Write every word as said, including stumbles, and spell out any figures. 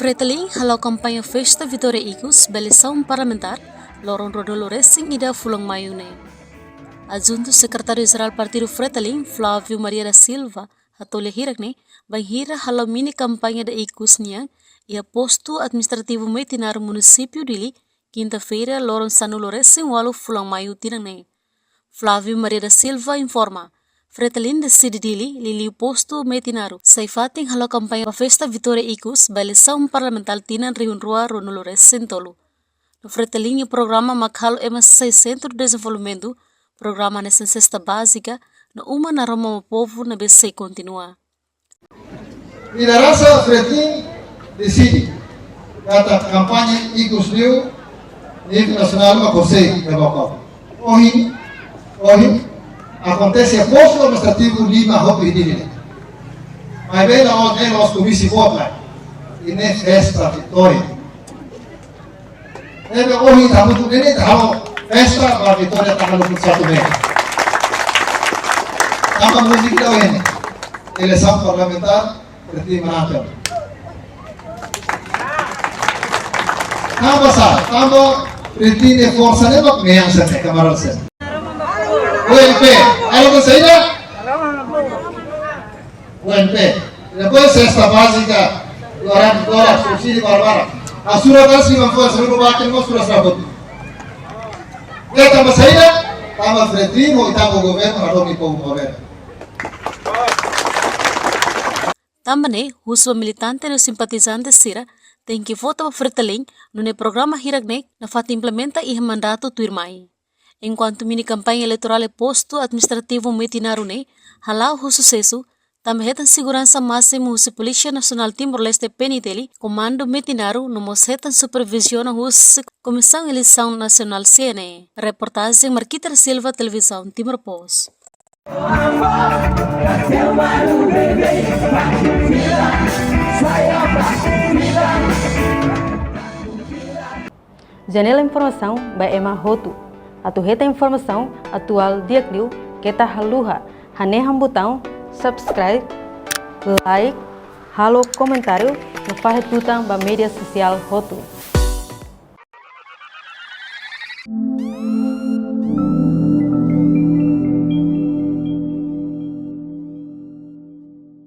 Fretilin hala'o kampaña festa vitória ikus ba eleisaun parlamentár loron ruanulu-resin-ida fulan Maiu ne'e. Adjuntu Sekretáriu Jerál Partidu Fretilin, Flávio Maria da Silva, hato'o lia hirak ne'e, bainhira hala'o mini kampaña da ikus nian iha postu administrativu Metinaro, munisípiu Dili, kinta-feira, loron sanulu-resin-ualu fulan Maiu tinan ne'e. Flávio Maria da Silva informa, Fretilin deside Dili, liuliu postu Metinaro, sai fatin hala'o kampaña ba festa vitória ikus ba eleisaun parlamentár tinan rihun rua ruanulu-resin-tolu. No Fretilin iha programa mak halo ema sai sentru dezenvolvimentu, programa hanesan sesta bázika, no uma naroman ba povu ne'ebé sei kontinua. Lideransa Fretilin deside katak kampaña ikus liu nivel nasionál mak konsege leba ba. Ohin, ohin akontese postu administrativu lima hotu iha Dili ne'e. Maibé la'ós, ne'e la'ós komísiu boot lai. Ne'e festa vitória. Ne'ebé ohin ita hamutuk ne'e, ita halo festa ba vitória tanggal dua puluh satu Mei. Tanba múzika ida ohin ne'e, eleisaun parlamentár, Fretilin manán. Tanba sá, tanba Fretilin nia forsa ne'e mak mean sira-ne'e, kamarada sira. U N P, algo saida? U N P. Depois sesta bázika, dolar, dolar, subsídiu, barabara. Asura kasi mampu asura bakin mos sura sabut. Ita tanba saida, tanba Fretilin, ho ita-nia governu, atu imi povu governu. Tanba ne'e, husu ba militante no simpatizante sira, tenke vota ba Fretilin, nune'e programa hirak ne'e nafatin implementa iha mandatu tuirmai. Enkuantu mini kampaña eleitorál iha postu administrativu Metinaro ne'e hala'o ho susesu, tanba hetan seguransa másimu husi Polísia Nasionál Timor-Leste, P N T L, Komandu Metinaro, no mós hetan supervizaun husi Komisaun Eleisaun Nasionál, C N E. Reportajen Marquita da Silva, Televizaun Timor Post. Janela informasaun ba ema hotu. Atu hetan informasaun atuál di'ak liu, keta haluha hanehan butaun subscribe, like, halo komentáriu, no fahe tutan ba média sosiál hotu.